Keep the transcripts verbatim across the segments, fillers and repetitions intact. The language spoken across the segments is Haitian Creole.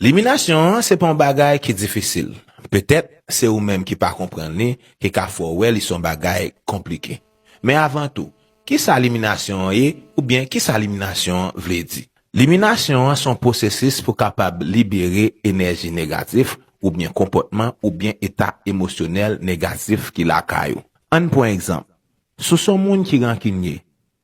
Liminasyon an se pa yon bagay ki difisil. Petèt, se ou menm ki pa konprann li, ki ka fè w wè li se yon bagay konplike. Men avan tou, kisa liminasyon an ye, oubyen kisa liminasyon an vle di? Liminasyon an se yon pwosesis pou kapab libere enèji negatif, oubyen konpòtman, oubyen eta emosyonèl negatif ki lakay ou. Ann pran egzanp. Si w se yon moun ki rankinye,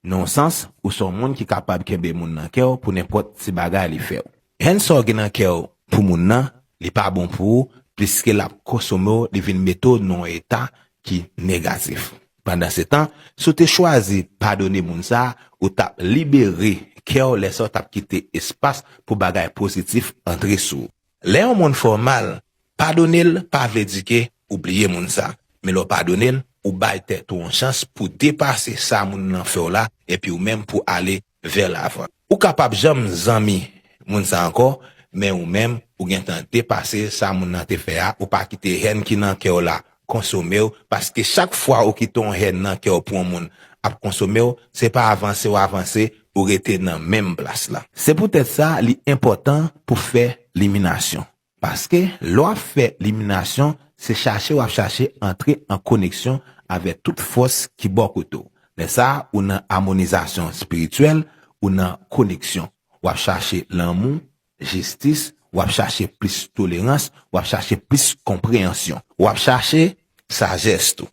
nan yon sans, ou se yon moun ki kapab kenbe moun nan kè w pou nenpòt ti bagay li fè w. Hèn sa w gen nan kè w pou moun nan, li pa bon pou ou, pliske l ap konsome w, li vin mete w nan yon eta ki negatif. Pandansetan, si w te chwazi padone moun sa a, ou t ap libere kè w, lè sa w t ap kite espas pou bagay pozitif antre sou ou. Lè yon moun fè w mal, padone l pa vle di ke ou bliye moun sa. Men lè w padone l, ou bay tèt ou yon chans pou depase sa moun nan fè w la, epi ou menm pou ale vè lavan. Ou ka p ap janm zanmi moun sa ankò, men ou menm, ou gentan depase sa moun nan te fè a, ou pa kite hèn ki nan kè w la konsome w, paske chak fwa ou kite yon hèn nan kè w pou yon moun ap konsome w, se pa avanse w avanse, ou rete nan menm plas la. Se poutèt sa, li enpòtan pou fè liminasyon. Paske, lè w ap fè liminasyon, se chache w ap chache antre an koneksyon avèk tout fòs ki bò kote w. Lè sa a, ou nan amonizasyon espirityèl, ou nan koneksyon. W ap chache lanmou, jistis, w ap chache plis tolerans, w ap chache plis konpreyansyon. W ap chache sajès tou.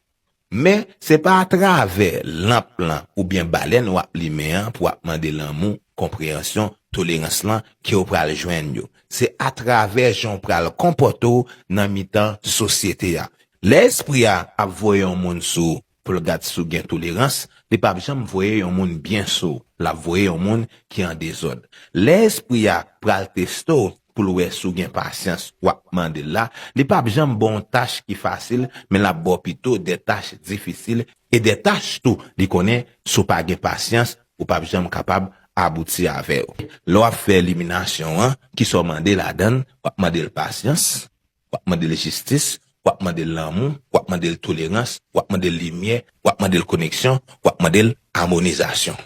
Men, se pa atravè lanp lan oubyen balèn w ap limen an pou w ap mande lanmou, konpreyansyon, tolerans lan ke w pral jwenn yo. Se atravè jan w pral konpòte w nan mitan sosyete a. Lè espri a ap voye yon moun sou w pou l gad si w gen tolerans, li p ap janm voye yon moun byen sou w. L ap voye yon moun ki an dezòd. Lè espri a pral teste w pou l wè si w gen pasyans w ap mande l la, li p ap janm ba w yon tach ki fasil, men l ap ba w pito de tach difisil e de tach tou li konnen si w pa gen pasyans, ou p ap janm kapab abouti avè yo. Lè w ap fè liminasyon an, kisa w mande ladan l? W ap mande l pasyans, w ap mande l jistis, w ap mande l lanmou, w ap mande l tolerans, w ap mande l limyè, w ap mande l koneksyon, w ap mande l amonizasyon.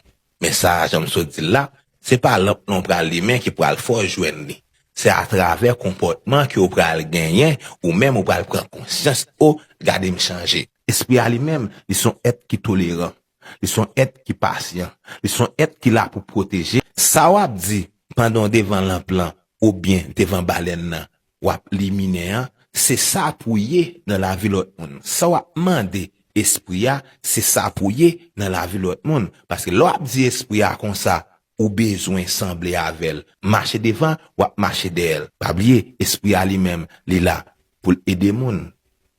Men sa a, jan m sot di l la, se pa lanp lan w pral limen ki pral fè w jwenn li. Se atravè konpòtman ke w pral genyen, ou menm ou pral pran konsyans, o, gade m chanje. Espri a li menm, li se yon èt ki toleran. Li se yon èt ki pasyan. Li se yon èt ki la pou pwoteje. Sa w ap di pandan w devan lanp lan oubyen devan balèn nan, w ap liminen an, se sa pou w ye nan lavi lòt moun. Sa w ap mande espri a, se sa pou w ye nan lavi lòt moun. Paske lè w ap di espri a konsa, ou bezwen sanble avè l. Mache devan, w ap mache dèyè l. Pa bliye, espri a li menm, li la pou l ede moun.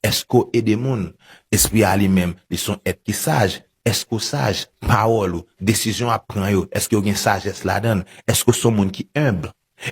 Èske w ede moun? Espri a li menm, li se yon èt ki saj. Èske w saj? Pawòl ou, desizyon w ap pran yo, èske yo gen sajès ladan l? Èske w se yon moun ki enb?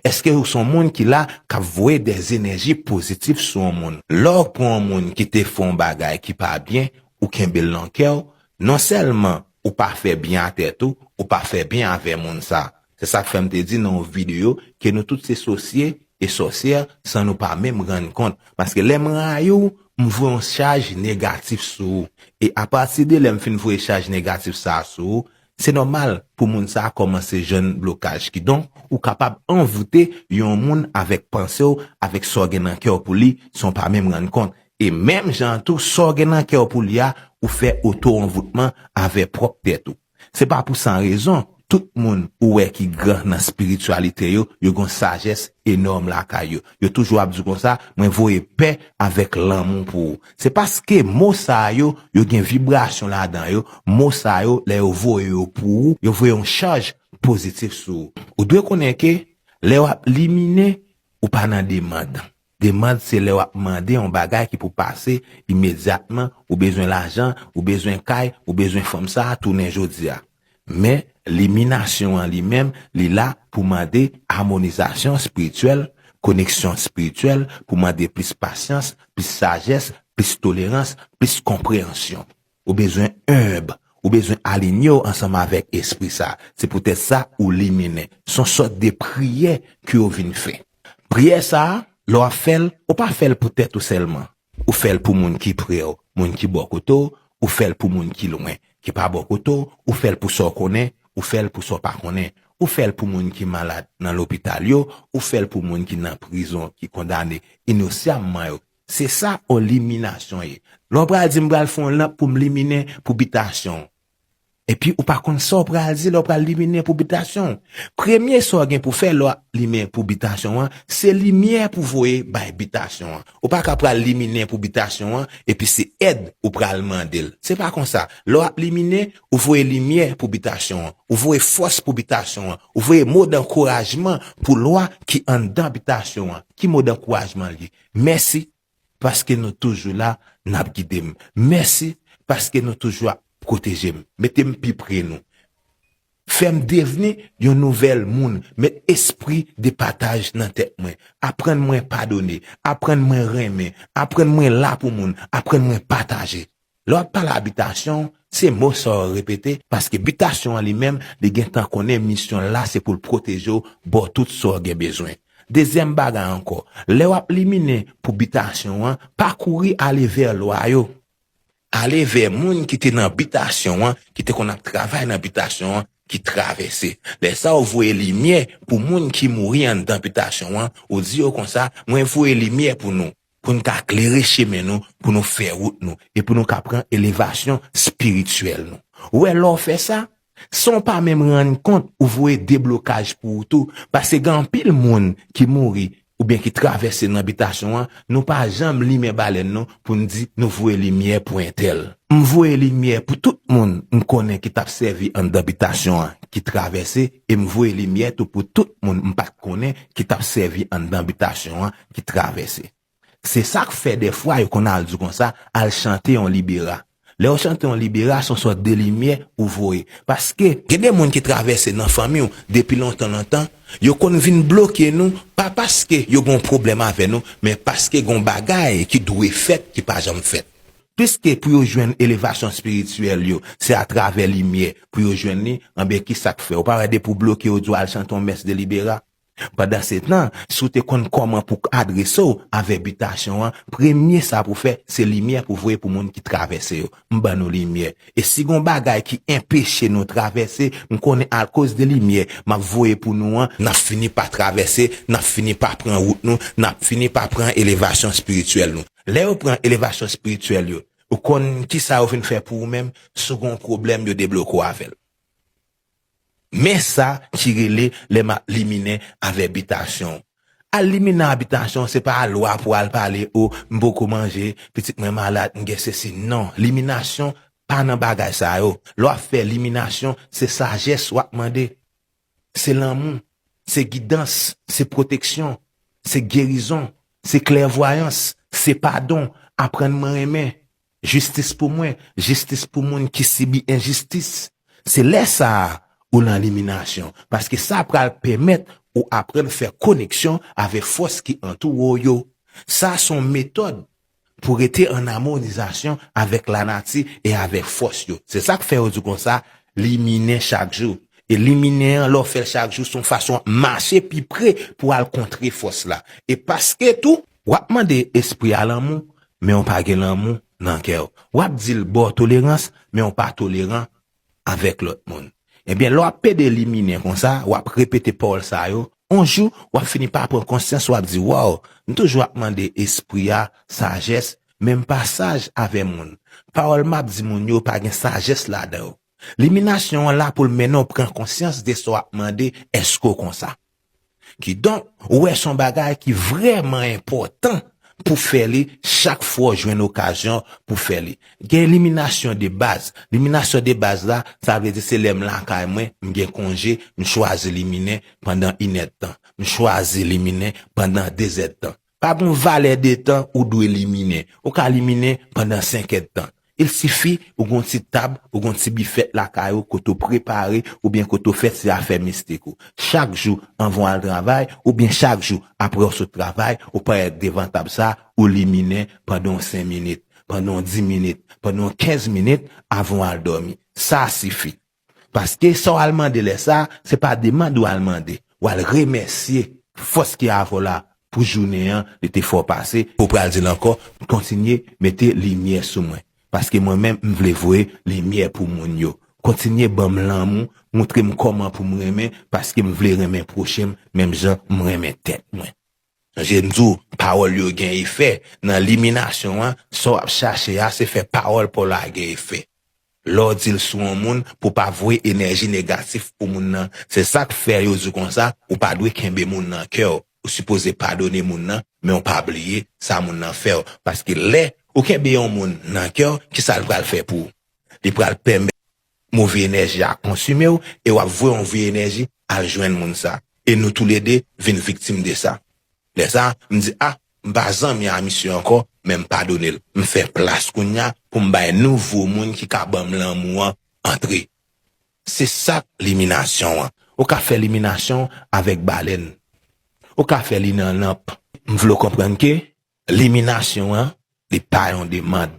Èske w se yon moun ki la, k ap voye de zenèji pozitif sou yon moun? Lè w pran yon moun ki te fè yon bagay ki pa byen, ou kenbe l nan kè w, non sèlman ou pa fè byen a tèt ou, ou pa fè byen avè moun sa. Se sa k fè m te di nan yon videyo ke nou tout se sosye e sòsyè san nou pa menm rann kont. Paske lè m rayi w, m voye yon chaj negatif sou ou. E apati de lè m fin voye chaj negatif sa a sou ou, se nòmal pou moun sa a kòmanse jwenn blokaj. Kidonk, ou kapab anvoute yon moun avèk panse w, avèk sa w gen nan kè w pou li, san w pa menm rann kont. E menm jan an tou, sa w gen nan kè w pou li a, ou fè oto-anvoutman avè pwòp tèt ou. Se pa pou san rezon, tout moun ou wè ki gran nan espirityalite yo, yo gen yon sajès enòm lakay yo. Yo toujou ap di konsa, mwen voye pè avèk lanmou pou ou. Se paske mo sa yo, yo gen vibrasyon ladan yo, mo sa yo, lè yo voye yo pou ou, yo voye yon chaj pozitif sou ou. Ou dwe konnen ke lè w ap liminen, ou pa nan demann. Demann se lè w ap mande yon bagay ki pou pase imedyatman, ou bezwen lajan, ou bezwen kay, ou bezwen fanm sa a tounen jodi a. Men, liminasyon an li menm, li la pou mande amonizasyon espirityèl, koneksyon espirityèl, pou mande plis pasyans, plis sajès, plis tolerans, plis konpreyansyon. Ou bezwen enb, ou bezwen alinye w ansanm avèk espri sa. Se poutèt sa ou liminen. Se yon sòt de priyè ke w vin fè. Priyè sa a, lè w ap fè l, ou pa fè l pou tèt ou sèlman. Ou fè l pou moun ki pre w, moun ki bò kote w, ou fè l pou moun ki lwen, ki pa bò kote w, ou fè l pou sa w konnen, ou fè l pou sa w pa konnen. Ou fè l pou moun ki malad nan lopital yo, ou fè l pou moun ki nan prizon, ki kondane inosanman yo. Se sa yon liminasyon ye. Lè w pral di m pral fè yon lanp pou m liminen pou bitasyon w. Epi ou pa konn sa w pral di lè w pral liminen pou bitasyon w. Premye sa w gen pou fè lè w ap limen pou bitasyon an, se limyè pou voye bay bitasyon an. Ou pa ka pral liminen pou bitasyon an, epi se èd ou pral mande l. Se pa konsa. Lè w ap liminen, ou voye limyè pou bitasyon an. Ou voye fòs pou bitasyon an. Ou voye mo dankourajman pou lwa ki anndan bitasyon an. Ki mo dankourajman l ye? Mèsi, paske nou toujou la, n ap gide m. Mèsi, paske nou toujou ap pwoteje m. Mete m pi pre nou. Fè m devni yon nouvèl moun. Met espri de pataj nan tèt mwen. Aprann mwen padone. Aprann mwen renmen. Aprann mwen la pou moun. Aprann mwen pataje. Lè w ap pale a bitasyon, se mo sa w repete, paske bitasyon an li menm, li gentan konnen misyon l la, se pou l pwoteje w, ba w tout sa w gen bezwen. Dezyèm bagay ankò, lè w ap liminen pou bitasyon an, pa kouri ale vè lwa yo. Ale vè moun ki te nan bitasyon an, ki te konn ap travay nan bitasyon an, ki travèse. Lè sa a, ou voye limyè pou moun ki mouri anndan bitasyon an, ou di yo konsa, mwen voye limyè pou nou, pou n ka klere chemen nou, pou nou fè wout nou, e pou nou ka pran elevasyon espirityèl nou. Ou wè, lè w fè sa, san w pa menm rann kont, ou voye deblokaj pou ou tou, paske gen anpil moun ki mouri, oubyen ki travèse nan bitasyon an, nou pa janm limen balèn nou pou n di nou voye limyè pou entèl. M voye limyè pou tout moun m konnen ki t ap sèvi anndan bitasyon an ki travèse, e m voye limyè tou pou tout moun m pa t konnen ki t ap sèvi anndan bitasyon an ki travèse. Se sa k fè dèfwa yo konn al di w konsa, al chante yon libera. Lè w chante yon libera, se yon sòt de limyè ou voye. Paske gen de moun ki travèse nan fanmi w depi lontan lontan, yo konn vin bloke nou, pa paske yo gen yon pwoblèm avè nou, men paske gen yon bagay ki dwe fèt ki pa janm fèt. Piske pou yo jwenn elevasyon espirityèl yo, se atravè limyè pou yo jwenn li, anben ki sa k fè? Ou pa wè depi w bloke yo di w al chante yon mès de libera? Pandansetan, si w te konn kòman pou w adrese w avè bitasyon an, premye sa pou w fè, se limyè pou w voye pou moun ki travèse yo. M ban nou limyè. E si gon bagay ki enpeche nou travèse, m konnen akoz de limyè m ap voye pou nou an, n ap fini pa travèse, n ap fini pa pran wout nou, n ap fini pa pran elevasyon espirityèl nou. Lè yo pran elevasyon espirityèl yo, ou konn ki sa yo vin fè pou ou menm? Si w gon pwoblèm, yo debloke w avè l. Men sa ki rele lè m ap liminen avè bitasyon. Al liminen a bitasyon, se pa al lwa pou al pale, o, m poko manje, pitit mwen malad, m gen sesi. Non, liminasyon pa nan bagay sa yo. Lè w ap fè liminasyon, se sajès w ap mande. Se lanmou, se gidans, se pwoteksyon, se gerizon, se klèvwayans, se padon, aprann mwen renmen, jistis pou mwen, jistis pou moun ki sibi enjistis. Se lè sa a ou nan liminasyon, paske sa pral pèmèt ou aprann fè koneksyon avèk fòs ki antoure w yo. Sa se yon metòd pou rete an amonizasyon avèk lanati e avèk fòs yo. Se sa k fè yo di konsa, liminen chak jou. E liminen an, lè w fè l chak jou, se yon fason w ap mache pi pre pou w al kontre fòs la. E paske tou, w ap mande espri a lanmou, men w pa gen lanmou nan kè w. W ap di l ba w tolerans, men w pa toleran avèk lòt moun. Ebyen, lè w ap pede liminen konsa, w ap repete pawòl sa yo, yon jou, w ap fini pa pran konsyans, w ap di, waw, m toujou ap mande espri a sajès, men m pa saj avè moun. Pawòl m ap di moun yo pa gen sajès ladan yo. Liminasyon an la pou l mennen w pran konsyans de sa w ap mande, èske w konsa? Kidonk, ou wè se yon bagay ki vrèman enpòtan pou fè li chak fwa w jwenn okazyon pou fè li. Gen liminasyon de baz. Liminasyon de baz la, sa vle di se lè m lakay mwen, m gen konje, m chwazi liminen pandan inèdtan. M chwazi liminen pandan dezèdtan. Pa gen yon valè de tan ou dwe liminen. Ou ka liminen pandan senk èdtan. Il sifi ou gon ti tab, ou gon ti bifèt lakay ou kote w prepare oubyen kote w fè ti afè mistik ou. Chak jou anvan w al travay oubyen chak jou apre w sot travay, ou parèt devan tab sa, ou liminen pandan yon senk minit, pandan yon dis minit, pandan yon kenz minit avan w al dòmi. Sa sifi. Paske sa w al mande lè sa, se pa demann ou al mande. W al remèsye fòs ki avè w la pou jounen an, li te fè w pase. Ou pral di l ankò, kontinye mete limyè sou mwen. Paske mwen menm, m vle voye limyè pou moun yo. Kontinye ban m lanmou, montre m kòman pou m renmen, paske m vle renmen pwochen m, menm jan m renmen tèt mwen. Sonje m di w, pawòl yo gen efè. Nan liminasyon an, sa w ap chache a, se fè pawòl pa w la gen efè. Lè w di l sou yon moun, pou w pa voye enèji negatif pou moun nan. Se sa k fè yo di w konsa, ou pa dwe kenbe moun nan kè w. Ou sipoze padone moun nan, men w pa bliye sa moun nan fè w. Paske lè ou kenbe yon moun nan kè w, kisa l pral fè pou ou? Li pral pèmèt move enèji a konsime w e w ap voye yon vye enèji al jwenn moun sa. E nou toulede vin viktim de sa. Lè sa, m di, a, m pa zanmi a misye ankò, men m padone l. M fè plas kounye a pou m bay nouvo moun ki ka ban m lanmou an antre. Se sa k liminasyon an. Ou ka fè liminasyon avèk balèn. Ou ka fè li nan lanp. M vle w konprann ke liminasyon an, li pa yon demann.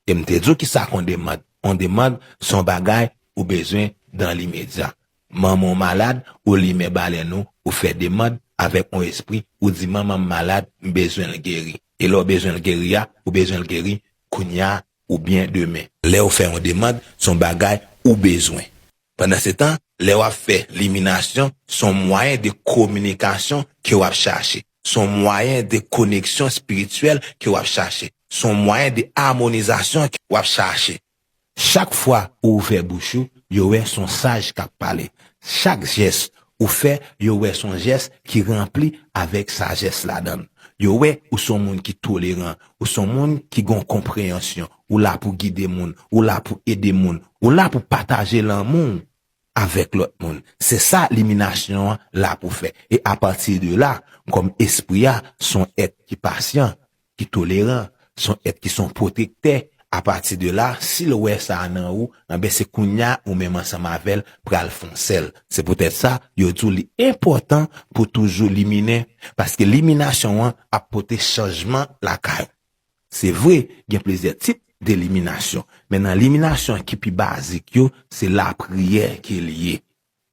E m te di w kisa k yon demann. Yon demann, se yon bagay ou bezwen dan limedya. Manman w malad, ou limen balèn ou, ou fè demann avèk yon espri, ou di, manman m malad, m bezwen l geri. E lè w bezwen l geri a, ou bezwen l geri kounye a oubyen demen. Lè w fè yon demann, se yon bagay ou bezwen. Pandansetan, lè w ap fè liminasyon, se yon mwayen de kominikasyon ke w ap chache. Se yon mwayen de koneksyon espirityèl ke w ap chache. Se yon mwayen de amonizasyon ke w ap chache. Chak fwa ou ouvè bouch ou, yo wè se yon saj k ap pale. Chak jès ou fè, yo wè se yon jès ki ranpli avèk sajès ladan l. Yo wè ou se yon moun ki toleran, ou se yon moun ki gen yon konpreyansyon, ou la pou gide moun, ou la pou ede moun, ou la pou pataje lanmou w avèk lòt moun. Se sa liminasyon an la pou fè. E apati de la, kòm espri a se yon èt ki pasyan, ki toleran, se yon èt ki se yon pwotektè, apati de la, si l wè sa nan ou, anben se kounye a ou menm ansanm avè l pral fè yon sèl. Se poutèt sa, yo di w li enpòtan pou toujou liminen, paske liminasyon an ap pote chanjman lakay ou. Se vre, gen plizyè tip de liminasyon, men nan liminasyon ki pi bazik yo, se lapriyè ke l ye.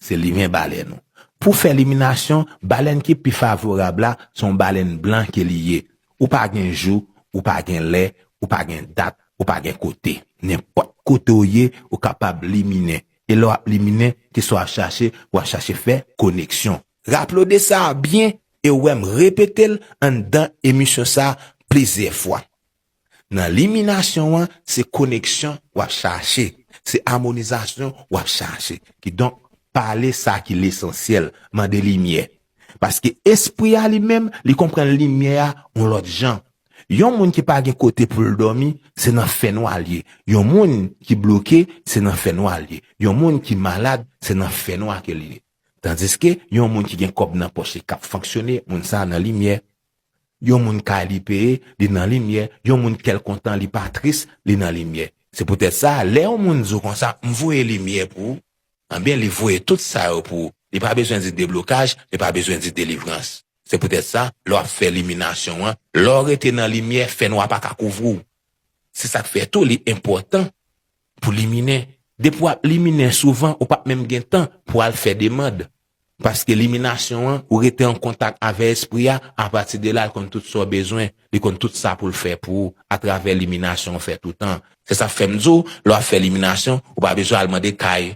Se limen balèn ou. Pou fè liminasyon, balèn ki pi favorab la, se yon balèn blan ke li ye. Ou pa gen jou, ou pa gen lè, ou pa gen dat, ou pa gen kote. Nenpòt kote w ye, ou kapab liminen. E lè w ap liminen, kisa w ap chache? W ap chache fè koneksyon. Raple w de sa a byen, e w wè m repete l anndan emisyon sa a plizyè fwa. Nan liminasyon an, se koneksyon w ap chache. Se amonizasyon w ap chache. Kidonk, pale sa ki lesansyèl. Mande limyè. Paske espri a li menm, li konprann limyè a yon lòt jan. Yon moun ki pa gen kote pou l dòmi, se nan fènwa l ye. Yon moun ki bloke, se nan fènwa l ye. Yon moun ki malad, se nan fènwa ke l ye. Tandiske yon moun ki gen kòb nan pòch li k ap fonksyone, moun sa a nan limyè. Yon moun kay li peye, li nan limyè. Yon moun kè l kontan, li pa tris, li nan limyè. Se poutèt sa, lè yon moun di w konsa, m voye limyè pou ou, anben, li voye tout sa yo pou ou. Li pa bezwen di deblokaj, li pa bezwen di delivrans. Se poutèt sa, lè w ap fè liminasyon an, lè w rete nan limyè, fènwa pa ka kouvri w. Se sa k fè tou li enpòtan pou liminen. Depi w ap liminen souvan, ou p ap menm gen tan pou al fè demann. Paske liminasyon an, ou rete an kontak avè espri a, apati de la, l konn tout sa w bezwen, li konn tout sa pou l fè pou ou, atravè liminasyon w fè toutan. Se sa k fè m di w, lè w ap fè liminasyon, ou pa bezwen al mande kay,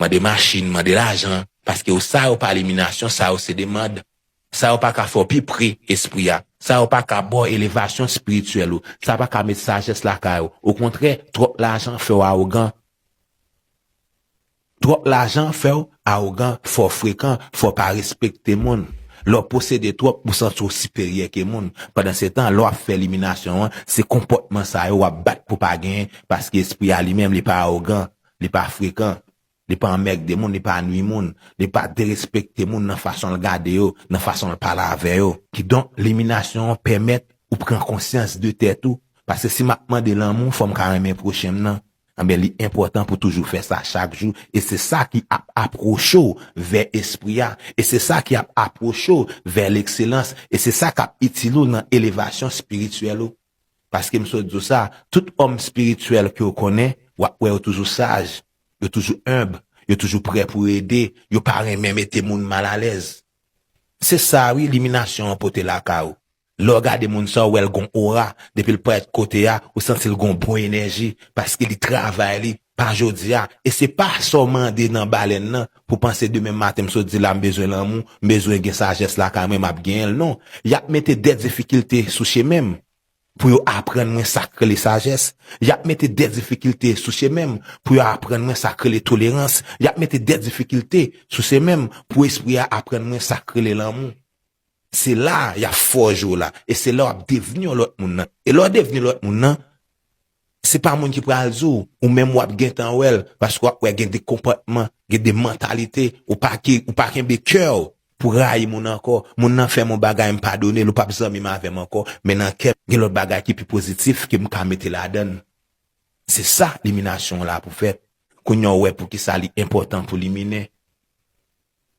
mande machin, mande lajan, paske w sa yo pa liminasyon, sa yo se demann. Sa yo pa ka fè w pi pre espri a. Sa yo pa ka ba w elevasyon espirityèl ou. Sa pa ka met sajès lakay ou. Okontrè, twòp lajan fè w awogan. Twòp lajan fè w awogan, fè w frekan, fè w pa respekte moun. Lè w posede twòp, ou santi w siperyè ke moun. Pandansetan, lè w ap fè liminasyon an, se konpòtman sa yo w ap bat pou pa genyen, paske espri a li menm, li pa awogan, li pa frekan, li pa anmègde moun, li pa nwi moun, li pa derespekte moun nan fason l gade yo, nan fason l pale avè yo. Kidonk, liminasyon an pèmèt ou pran konsyans de tèt ou, paske si m ap mande lanmou, fò m ka renmen pwochen m nan. Anben, li enpòtan pou toujou fè sa chak jou, e se sa ki ap apwoche w vè espri a, e se sa ki ap apwoche w vè lekselans, e se sa k ap itil ou nan elevasyon espirityèl ou. Paske m sot di w sa, tout òm espirityèl ke w konnen, w ap wè yo toujou saj, yo toujou enb, yo toujou prè pou ede, yo pa renmen mete moun malalèz. Se sa wi, liminasyon an pote lakay ou. Lè w gade moun sa, w wè l gon ora, depi l parèt kote a, ou santi l gon bon enèji, paske li travay li pa jodi a. E se pa sa w mande nan balèn nan pou panse demen maten m sot di la m bezwen lanmou, m bezwen gen sajès lakay mwen, m ap genyen l. Non. Y ap mete de difikilte sou chemen m pou yo aprann mwen sa k rele sajès. Y ap mete de difikilte sou chemen m pou yo aprann mwen sa k rele tolerans. Y ap mete de difikilte sou chemen m pou espri a aprann mwen sa k rele lanmou. Se la y ap fòje w la. E se la w ap devni yon lòt moun nan. E lè w devni lòt moun nan, se pa moun ki pral di w, ou menm w ap gentan wè l, paske w ap wè gen de konpòtman, gen de mantalite, ou pa ki, ou pa kenbe kè w pou rayi moun ankò. Moun nan fè m yon bagay, m padone l, ou p ap zanmi m avè m ankò, men nan kè m, gen lòt bagay ki pi pozitif ke m ka mete ladan l. Se sa liminasyon an la pou fèt. Kounye a w wè poukisa li enpòtan pou liminen.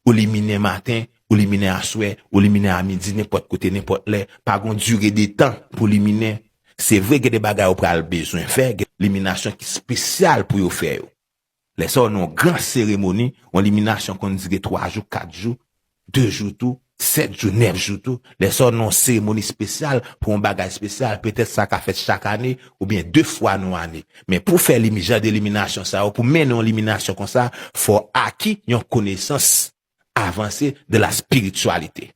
Ou liminen maten, ou liminen aswè, ou liminen a midi, nenpòt kote, nenpòt lè. Pa gon dire de tan pou liminen. Se vre, gen de bagay ou pral bezwen fè, gen liminasyon ki espesyal pou yo fè yo. Lè sa w nan yon gran seremoni, yon liminasyon konn dire twa jou, kat jou, de jou tou, sèt jou, nèf jou tou. Lè sa w nan yon seremoni espesyal pou yon bagay espesyal, petèt sa ka fèt chak ane, oubyen de fwa nan yon ane. Men pou fè limi-, jan de liminasyon sa yo, pou mennen yon liminasyon konsa, fò w aki yon konesans avanse de la spirityalite.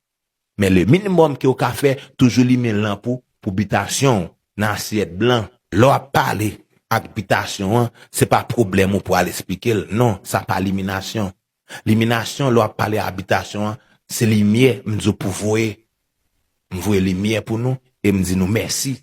Men le minimòm ke w ka fè, toujou limen lanp ou pou bitasyon w nan asyèt blan. Lè w ap pale ak bitasyon an, se pa pwoblèm ou pral esplike l. Non, sa pa liminasyon. Liminasyon, lè w ap pale a bitasyon an, se limyè m di w pou voye. M voye limyè pou nou e m di nou mèsi.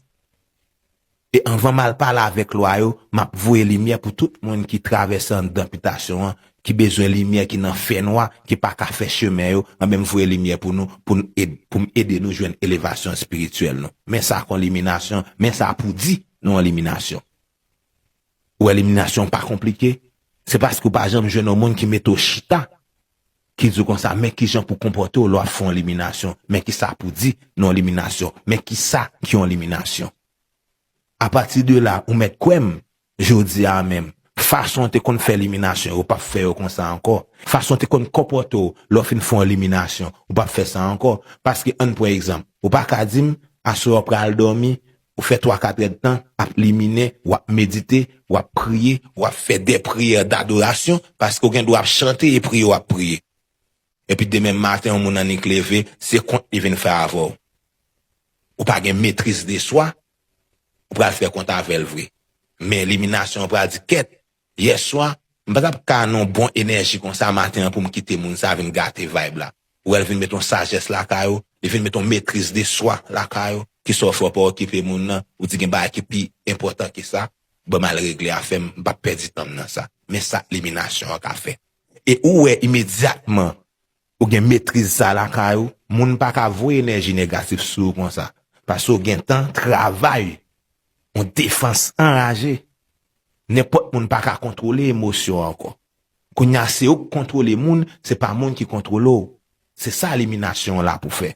E anvan m al pale avèk lwa yo, m ap voye limyè pou tout moun ki travèse anndan bitasyon an, ki bezwen limyè ki nan fènwa, ki pa ka fè chemen yo, anben m voye limyè pou nou, pou n ed-, pou m ede nou jwenn elevasyon espirityèl nou. Men sa k yon liminasyon, men sa pou di nan yon liminasyon. Ou wè liminasyon pa konplike, se paske w pa janm jwenn yon moun ki mete w chita, ki di w konsa, men kijan pou konpòte w lè w ap fè yon liminasyon, men kisa pou di nan yon liminasyon, men kisa ki yon liminasyon. Apati de la, ou mèt kwè m, jodi a menm, fason w te konn fè liminasyon yo, w p ap fè yo konsa ankò. Fason w te konn konpòte w lè w fin fè yon liminasyon, ou p ap fè sa ankò. Paske, ann pran egzanp, ou pa ka di m, aswè w pral dòmi, ou fè twa kat èdtan, ap liminen, w ap medite, w ap priye, w ap fè de priyè dadorasyon, paske w gen dwa ap chante e priye w ap priye. Epi demen maten, yon moun annik leve, se kont li vin fè avè w. Ou pa gen metriz de swa, ou pral fè kont avè l vre. Men liminasyon an pral di, kèt, yèswa, m pa t ap ka nan yon bon enèji konsa maten an pou m kite moun sa vin gate vibe la. Ou wè l vin met yon sajès lakay ou, li vin met yon metriz de swa lakay ou, kisa w fè w pa okipe moun nan, ou di gen bagay ki pi enpòtan ke sa, ban m al regle afè m, m p ap pèdi tan m nan sa. Men sa liminasyon an ka fè. E ou wè imedyatman, ou gen metriz sa lakay ou, moun pa ka voye enèji negatif sou ou konsa. Paske w gentan travay yon defans anraje. Nenpòt moun pa ka kontwole emosyon ankò. Kounye a, se ou k kontwole moun, se pa moun ki kontwole w. Se sa liminasyon an la pou fè.